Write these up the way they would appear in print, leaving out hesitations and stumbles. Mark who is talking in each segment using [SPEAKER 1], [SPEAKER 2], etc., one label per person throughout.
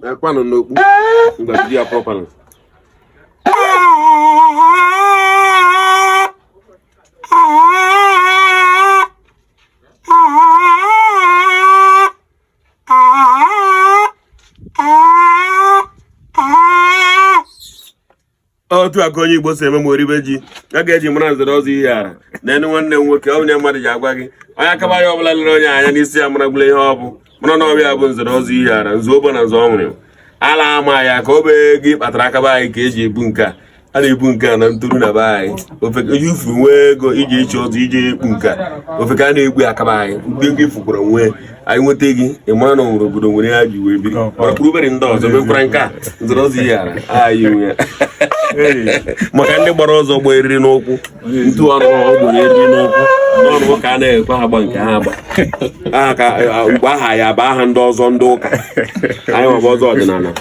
[SPEAKER 1] Ekwanụ n'okpu ngwa bido ya properly. Otu a ka onye Igbo si eme ma o ribe ji a ga-eji mara nze na ọzọ Ihiala na enu nwanne m nwoke ọ bụ na mmadụ ji agwa gị onye akaba ya ọbụla lere onye anya n'isi ya mara gwụla ihe ọ bụ mara na ọbịa bụ nze na ọzọ Ihiala nze ogbo na nze ọnwụrụ ala ama ya ka ọ bụ ego ị kpatara akaba anyị ka eji ebu nke a a na-ebu nke a na nturu na be anyị ofe ifu nwee ego iji echi ọzọ iji ekpu nke a ofe ka a na-egbu akaba anyị ndị ego ifukwara nwee anyị nweta gị ị mara na o nwere obodo nwere ya ji wee biri mara ndị ọzọ mekwara nke a nze na ọzọ Ihiala anyị nwe maka ndị gbara ọzọ gba eriri n'ụkwụ ntu ọnụ ọ eriri n'ụkwụ n'ọnụ ụka a na-ekwe ha gba nke ha agba aha ka mgbe aha ya bụ aha ndị ọzọ ndị ụka anyị nwabụ ọzọ ọdịnala.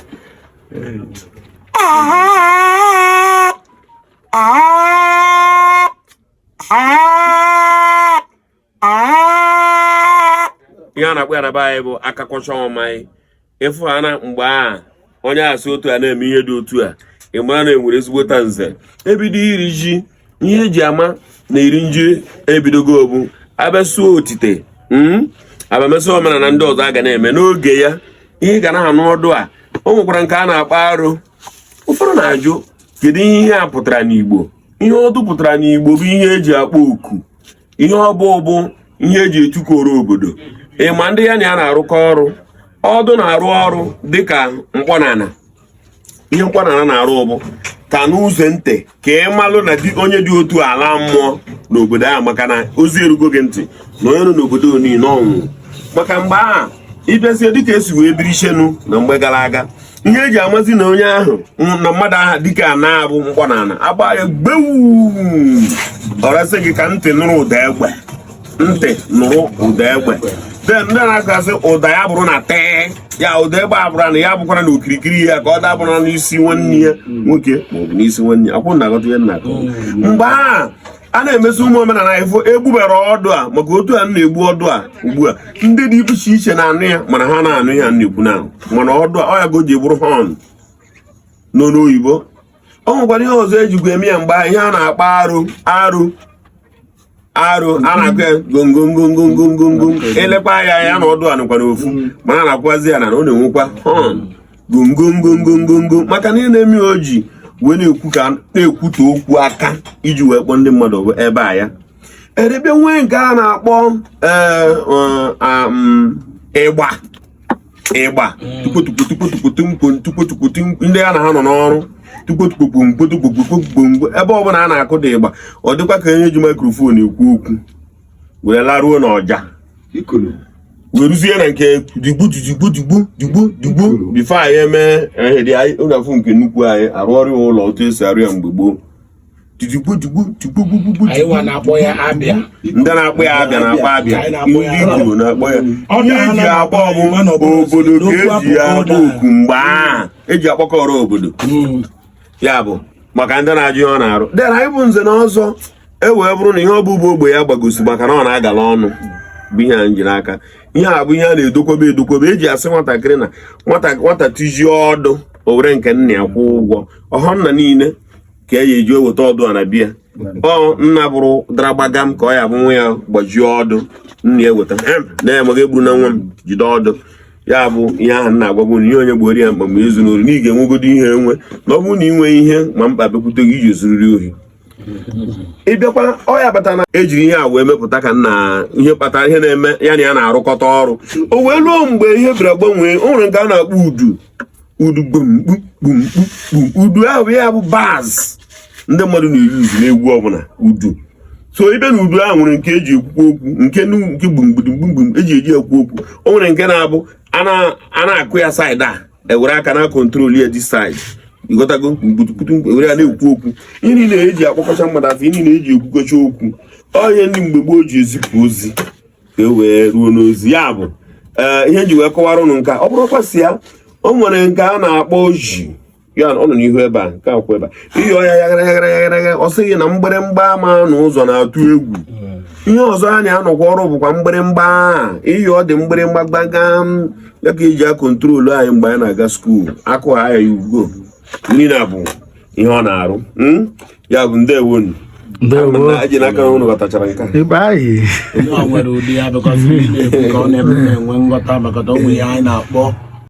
[SPEAKER 1] Ihe a na-akpọ ya na be anyị bụ akakwọcha ọmaghị ịfụ ha na mgbe a onye asị otu a na-eme ihe dị otu a ị mara na enwere ezigbota nze ebido iri ji ihe eji ama na iri ji ebidogo bụ abịa suo otite abịa mesị omenala ndị ọzọ a ga na-eme n'oge ya ihe ga na-anụ ọdụ a o nwekwara nke a na-akpọ arụ ụfọdụ na-ajụ kedu ihe ihe a pụtara n'Igbo ihe ọdụ pụtara n'Igbo bụ ihe eji akpọ oku ihe ọ bụ bụ ihe eji etukọrọ obodo ịma ndị ya na ya na-arụkọ ọrụ ọdụ na-arụ ọrụ dịka mkpọnala ihe mkpọnala na-arụ bụ ka n'ụzọ ntị ka ị malụ na di onye dị otu ala mmụọ n'obodo ahụ maka na ozi erugo gị ntị na onye nọ n'obodo niile ọnwụ maka mgbe ahụ ịbịazie dịka esi wee biri chenu na mgbe gara aga ihe eji amazi na onye ahụ na mmadụ aha dịka a na-abụ mkpọnala agba ya gbewu ọrasị gị ka ntị nụrụ ụda egbe ntị nụrụ ụda egbe then ndị na-akasị ụda ya bụrụ na tee ya ụda egbe abụrụ na ya bụkwara na okirikiri ya ka ọ dabụrụ n'isi nwanne ya nwoke maọbụ n'isi nwanne ya akwụ na-aghọta ihe nna mgbe ahụ a na-emesi ụmụ omenala ifo egbubere ọdụ a maka otu a na-egbu ọdụ a ugbu a ndị dị iche iche na-anụ ya mana ha na-anụ ihe a na-ekwu na mana ọdụ a ọ ya ka o ji bụrụ horn n'olu oyibo o nwekwara ihe ọzọ ejikwa eme ya mgbe ihe a na-akpọ arụ arụ arụ a na-akụ ya gongongongongongongo elekwa ya ya na ọdụ a nụkwara ofu mana a na-akwụwazi ya na ọ na-enwekwa horn gongongongongongo maka na ihe na-eme o ji wee na-ekwu ka na-ekwute okwu aka iji wee kpọọ ndị mmadụ ebe a ya erebe nwee nke a na-akpọ ịgba ịgba tukwutukwutukwutukwutumkpo ndị a na ha nọ n'ọrụ tukwutukwukpomkpotukpokpokpomkpo ebe ọbụla a na-akụ dị ịgba ọ dịkwa ka onye ji microphone ekwu okwu wee laruo n'ọja wee ruzie na nke digbu digbu digbu digbu digbu before anyị eme ihe dị anyị ụlọ afụ nke nnukwu anyị arụ ọrụ ụlọ otu esi arụ ya mgbe gboo digbu digbu digbu digbu
[SPEAKER 2] Anyị nwa na-akpọ ya abịa.
[SPEAKER 1] Ndị na-akpọ ya abịa na-akpọ abịa.
[SPEAKER 2] Anyị na-akpọ ya
[SPEAKER 1] Ndị Igbo na-akpọ ya
[SPEAKER 3] Ọ
[SPEAKER 1] ihe
[SPEAKER 3] na-
[SPEAKER 1] eji akpọ bụ
[SPEAKER 3] mana ọ bụrụ
[SPEAKER 1] obodo ka
[SPEAKER 3] n'okwu
[SPEAKER 1] eji ya
[SPEAKER 3] apụkọ
[SPEAKER 1] akpọ
[SPEAKER 3] na-
[SPEAKER 1] oku mgbe ahụ eji akpọkọrọ obodo ya bụ maka ndị na-ajụ ihe ọ na-arụ then anyị bụ nze na ọzọ e wee bụrụ na ihe ọ bụ bụ ogbe ya gbagosi maka na ọ na-agala ọnụ bụ ihe a ji n'aka ihe a bụ ihe a na-edokwebe edokwebe eji asị nwatakịrị na nwata nwata tijie ọdụ o were nke nna ya kwụọ ụgwọ ọhọ nna niile ka e ya eji eweta ọdụ a na bịa ọ nna bụrụ dara gbagam ka ọ ya bụ nwa ya gbajie ọdụ nna ya eweta na ya maga egburu na nwa m jide ọdụ ya bụ ihe ahụ nna agwagwo na ihe onye gboro ya mkpa ma ezu n'ori na ị ga-enwegodo ihe enwe na ọ bụrụ na ị nwee ihe ma mkpa bịakwute gị iji ezuriri ohi ịbịakwa ọ ya bata na ejiri ihe a wee mepụta ka nna ihe kpatara ihe na-eme ya na ya na-arụkọta ọrụ o wee ruo mgbe ihe bịara gbanwee o nwere nke a na-akpọ udu udu gbumkpu gbumkpu gbum udu ahụ ya bụ bass ndị mmadụ na-eyuzu n'egwu ọbụla udu so ibe na udu ahụ nwere nke eji ekwukwa okwu nke nke gbumgbumgbum eji eji ekwu okwu o nwere nke na-abụ a na-akụ ya side a ewere aka na control ya this side ịghọtago mgbutukwutu ewere ya na-ekwu okwu ihe niile eji akpọkọcha mmadụ afọ ihe niile eji ekwukọcha okwu onye ndị mgbe gboo ji ezipụ ozi ka e wee ruo n'ozi ya bụ ee ihe nji wee kọwara ụnụ nke a ọ bụrụkwa si ya o nwere nke a na-akpọ oji ya ọ nọ n'ihu ebe a nke akwụ ebe a iyi ọya yaghara yaghara yaghara yaghara ọ sịghị na mgbịrịmgba ama na ụzọ na-atụ egwu. Ihe ọzọ a na-anọkwa ọrụ bụkwa mgbịrịmgba. Iyi ọ dị mgbịrịmgba gbagam ya ka eji a-control anyị mgbe anyị na-aga school. Akụ ha ya ugo niile bụ ihe ọ na-arụ. Ya bụ, ndewonu.
[SPEAKER 2] Ndewo.
[SPEAKER 1] Eji n'aka na unu ghọtachara nke a.
[SPEAKER 2] Ibe anyị.
[SPEAKER 3] Onye ọ nwere ụdị ya, because ndị na-ekwu ka ọ na-eme na-enwe nghọta, maka na o nwere ihe anyị na-akpọ